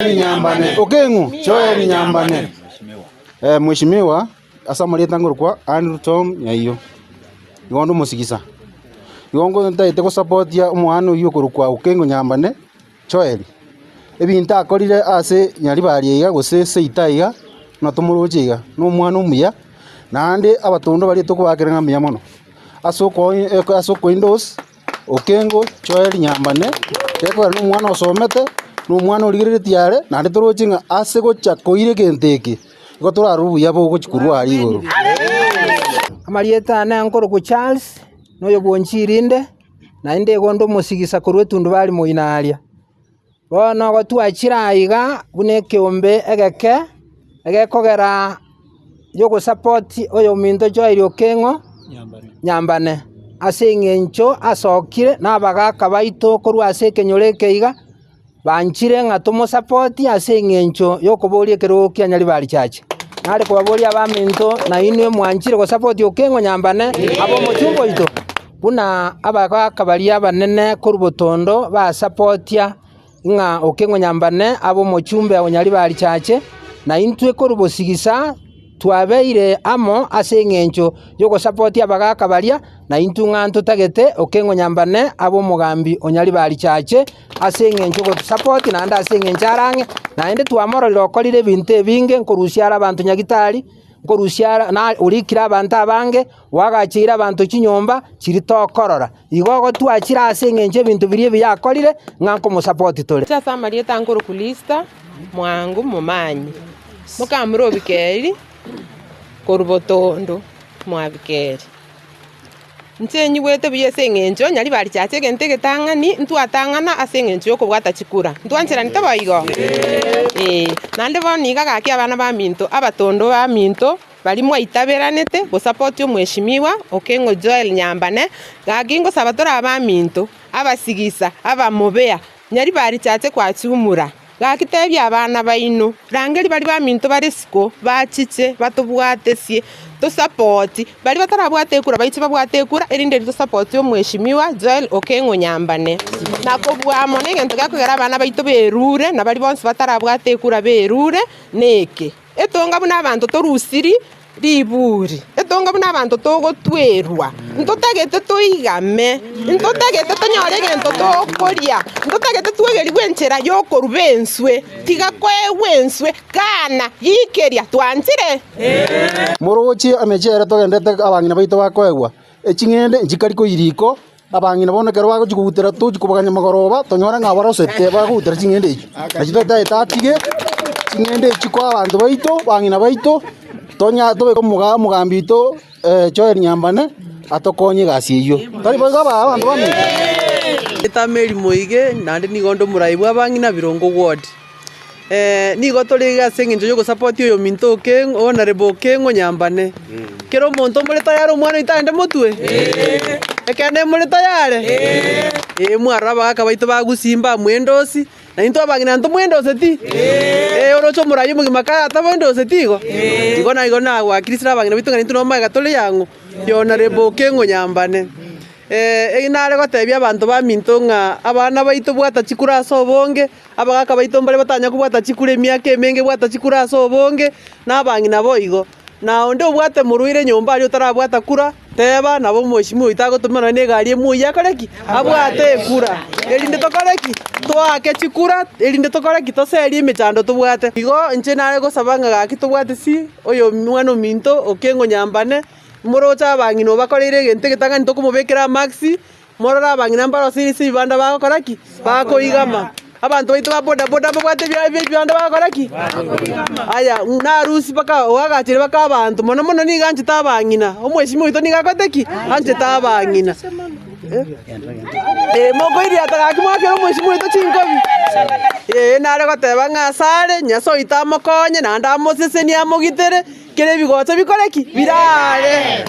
Okeng'u Joel Nyambane. Mheshimiwa ase amarieta ngorokwa Andrew Tom Nyaiyo, igo onde omosigisa. Igo ntagete gosapotia omwana oywo okorokwa Okeng'u Nyambane Joel, ebinto akorire ase Nyaribari iga gose seito iga, buna tomoroche iga, na omwana omuya, naende abatondo baria tokobakera ng'a mbuya mono, ase oko ase okoendorse. Okengo Joel Nyambane, gekogera na omwana osomete, na omwana origereretie are, naende toroche ng'a ase gocha koira egento eke, igo torarore obuya bogochia korwa aria igoro. Amarieta ane nkorokwa Charles, na oyo bwonchiri inde, naende igo onde omosigisa korwa etundubari moino aria. Bono igo twachire aiga buna ekeombe egeke, egekogera yogosapoti oyominto Joel Okeng'o Nyambane, ase eng'encho asokire na abagaka baito korwa ase ekenyoro eke iga, banchire ng'a tomosapoti ase eng'encho yokoboria ekerogo kia Nyaribari Church. Nare kobaboria abaminto nainwe mwanchire gosapoti Okeng'o Nyambane abe omochumba oito? Buna abagaaka baria abanene korwa botondo basapotia ng'a Okeng'o Nyambane abe omochumbe o Nyaribari Chache, na intwe korwa bosigisa twabeire amo ase eng'encho y'ogosapotia abagaaka baria, na intwe ng'a ntotagete Okeng'o Nyambane abe omogambi o Nyaribari Chache ase eng'encho ogotusapoti naende ase eng'encho arang'e, naende twamororire okorire ebinto ebinge nkorusia are abanto Nyagitari, nkorusia are na orikire abanto abange. Oagacheire abanto chinyomba chiria tokorora. Igo ogotwachire ase engencho y'ebinto biria ebiya akorire, ng'a nkomosapoti tore. Inche ase amarieta nkorokwa Lista Mwango Momanyi, mokamura o Bikeri korwa Botondo mwa Bikeri. Inche nyigwete buya ase eng'encho Nyaribari Church egento egetang'ani ntwatang'ana ase eng'encho y'okobwata chikura. Ntwancheranete boigo? Eeh. Naende bono iga gaki abana baminto, abatondo baminto. Baria mwaitaberanete gosapoti omweshimiwa Okeng'o Joel Nyambane, gaki ngosaba tore abaminto, abasigisa, abamobea, Nyaribari chache kwachumura. Gaki tebia abana baino, rangeria baria baminto bare isiko, bachiche, batobwatesie, tosapoti, baria batarabwate ekura baiche babwate ekura, erinde erio tosapoti omweshimiwa Joel Okeng'o Nyambane. Na kobua mono egento gekogera abana baito berure, na baria bonsi batarabwate ekura berure, neke. Etonga buna abanto torusiri riburi, etonga buna abanto togotwerwa, ntotagete toigame, ntotagete tonyore egento tokoria, ntotagete twegerigwe enchera yokoruba enswe, tiga koegwa enswe, kana, gikeria, twanchire? Moroche emechere togendete abang'ina baito bakoegwa, eching'ende nchikari koiyia riko, abang'ina bono ekero bagochia kogutera tochia kobaganya magoroba, tonyore ng'a barosete bagogutera ching'ende echio. Nachi totagete atige ching'ende echio koa abanto baito, abang'ina baito, tonya tobeke omoga omogambi oito Joel Nyambane atokonye egasi eyio. Tari boigo aba abanto baminto? Erieta Mary Moige, naende nigo onde omorai bwa abang'ina Birongo Ward. Nigo tore iga ase eng'encho y'ogosapoti oyominto Okeng'o Honourable Okeng'o Nyambane. Kera omonto more tayari omwana oito aende motwe? Ekeene more tayare? Ee mwarora abagaka baito ba Gusii mbamwendosi, na intwe abang'ina ntomwendoseti? Ee oroche omorai omogima kare atamwendoseti igo? Igo naigo nagwakirisire abang'ina baito ng'a intwe nomanyeka tore yang'o? Ya Honourable Okeng'o Nyambane. Eri nare gotebia abanto baminto ng'a abana baito bwata chikura ase obonge, abagaka baito mbare batanya kobwata chikura emiaka emenge bwata chikura ase obonge, na abang'ina boigo. Na onde obwate morwaire nyomba aria otarabwata kura, teba nabo omweshimiwa oito agotomera nonye na egari emoyie akore ki? Abwate ekura. Erinde tokore ki? Toake chikura, erinde tokore ki? Toserie emechando tobwate. Igo inche nare gosaba ng'a gaki tobwate si, oyo omwana ominto okeng'o nyambane. Moroche abang'ina obakoreire egento egetang'ani tokomobekera amaksi, morore abang'ina mbarosire ase ebibanda bagokora ki? Bakoigama. Abanto baito ba boda boda mbabwate ebibanda bagokora ki? Aya, narusia mpaka oagachire mpaka abanto, mono mono nigo anchete abang'ina, omweshimiwa oito nigo akorete ki? Anchete abang'ina. Eh, mokoiriata gaki mwakere omweshimiwa oito chinkobi? Ee, nare goteba ng'a asare, Nyasae oito amokonye, naende amosesenie amogitere. Kera ebigocha bikore ki? Biraare.